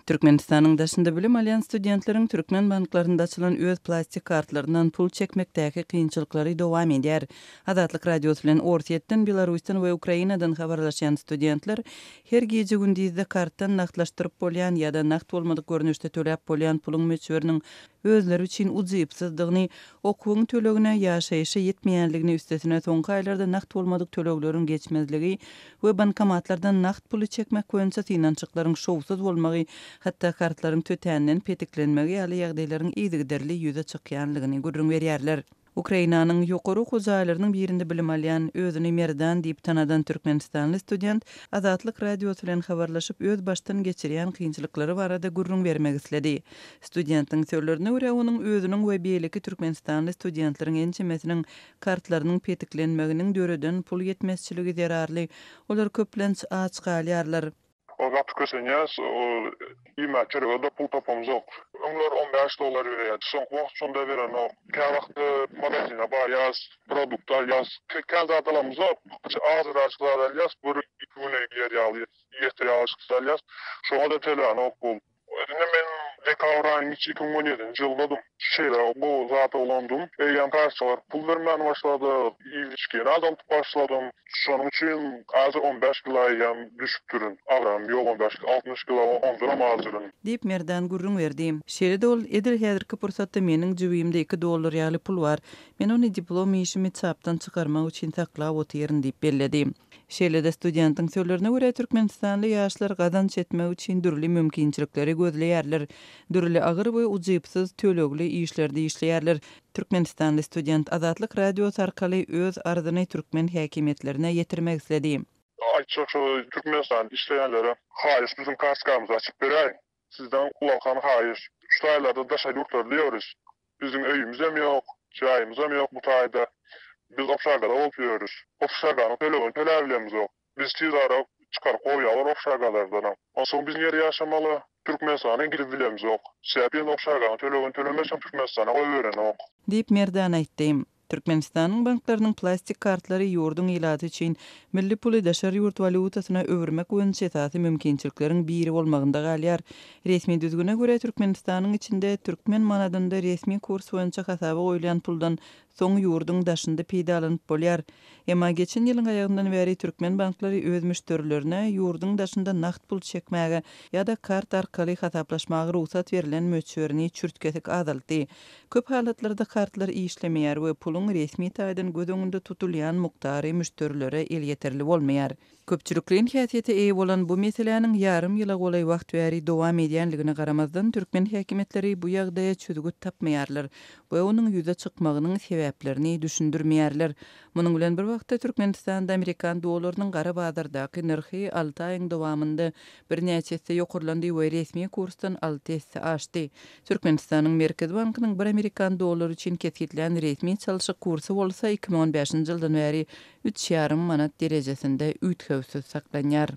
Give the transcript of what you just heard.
Türkmenistanyň daşynda bilim alýan studentleriň türkmen banklarynda açylan öz plastik kartlaryndan pul çekmekdäki kynçylyklary dowam edýär. Azatlyk Radiosy bilen Orsýetden, Belarusdan we Ukrainadan habarlaşýan studentler her gije-gündizde kartdan nagtlaşdyryp bolýan ýa-da nagt bolmadyk görnüşde töläp bolýan puluň möçberiniň özleri üçin ujypsyzdygyny, okuwyň tölegine, ýaşaýşa ýetmeýänligini, üstesine soňky aýlarda nagt bolmadyk tölegleriň geçmezligi we bankomatlardan nagt puly çekmek boýunça synanyşyklaryň şowsuz bolmagy, hatda kartlaryň tötänden petiklenmegi ýaly ýagdaýlaryň yzygiderli ýüze çykýanlygyny gürrüň berýärler. Ukrainanyň ýokary okuw jaýlarynyň birinde bilim alýan, özüni Merdan diýip tanadan türkmenistanly student Azatlyk Radiosy bilen habarlaşyp, öz başdan geçirýän kynçylyklary barada gürrüň bermek isledi. Studentiň sözlerine görä, onuň özüniň we beýleki türkmenistanly studentleriň ençemesiniň kartlarynyň petiklenmeginiň döreden pul ýetmezçiligi zerarly, olar köplenç aç galýarlar. Gaty kösenýäs, iýmäge çörege-de pul tapamzok. Öňler on bäş dollar berýärdi, soňky wagt şonda berenok. Käwagt magazine barýas, produkt alýas. Kän zat alamzok, azraçyk zat alýas, bir-iki güne giýer ýaly, ýeter ýaly alýas. Şoňa-da tölänok pul. Indi men dekabr aýynyň içi 2017-nji ýyldadym. Şeýle gowy zat oglandym. Eýýäm kartçalar pul bermän başlady. Iýip-içgini azaltyp başladym. Şonuň üçin häzir 15 kilo eýýäm düşüpdirin. Agramym ýok 15 kilo, 60 kilo ondanam azdyryn. Diýip, Merdan gürrüň berdi. Şeýle-de ol, Edil häzirki pursatda meniň jübimde iki dollar ýaly pul bar. Men ony diplom işimi çapdan çykarmak üçin saklap otyryn diýip belledi. Şeýle-de studentiň sözlerine görä, türkmenistanly ýaşlar gazanç etmek üçin dürli mümkinçilikleri gözleýärler, dürli agyr we ujypsyz tölegli işlerde işleýärler. Türkmenistanly student Azatlyk Radiosy arkaly öz arzyny türkmen häkimiýetlerine ýetirmek isledi. Aýtjak şu Türkmenistanda işleýänlere haýyş biziň kartçkamyzy açyp beräýiň. Sizden ulakan haýyş. Şu taýlarda daşary ýurtlarda ýörüs. Biziň öýümizem ýok, jaýymyzam ýok bu taýda. Biz obşagada bolup ýörüs. Obşaganyň tölegini töläbilemizok. Bizi tiz ara çykaryp kowýarlar obşagalardanam. Onsoň biz nirde ýaşamaly? Türkmenistana gidip bilemizok. Sebäp ýene obşaganyň tölegini tölemeseň Türkmenistana goýberenok. Diýip, Merdan aýtdy. Türkmenistanyň banklarynyň plastik kartlary ýurduň ilaty üçin milli puly daşary ýurt walýutasyna öwürmek boýunça esasy mümkinçilikleriň biri bolmagynda galýar. Resmi düzgüne görä, Türkmenistanyň içinde türkmen manadynda resmi kurs boýunça hasaba goýulýan puldan soň ýurduň daşynda peýdalanyp bolýar. Emma geçen ýylyň aýagyndan bäri türkmen banklary öz müşderilerine ýurduň daşynda nagt pul çekmäge ýa-da kart arkaly hasaplaşmaga rugsat berlen möçberini çürt-kesik azaltdy. Köp halatlarda kartlar işlemeýär we puluň resmi taýdan göz öňünde tutulýan mukdary müşderilere elýeterli bolmaýar. Köpçülikleýin häsiýete eýe bolan bu meseläniň ýarym ýyla golaý wagt bäri dowam edýänligine garamazdan, türkmen häkimiýetleri bu ýagdaýa çözgüt tapmaýarlar we onuň ýüze çykmagynyň sebäplerini düşündirmeýärler. Munuň bilen bir wagtda, Türkmenistanda amerikan dollarynyň gara bazardaky nyrhy alty aýyň dowamynda birnäçe esse ýokarlandy we resmi kursdan alty esse aşdy. Türkmenistanyň Merkezi bankynyň bir amerikan dollary üçin kesgitlän resmi çalşyk kursy bolsa 2015-nji ýyldan bäri üç ýarym manat derejesinde üýtgewsiz saklanýar.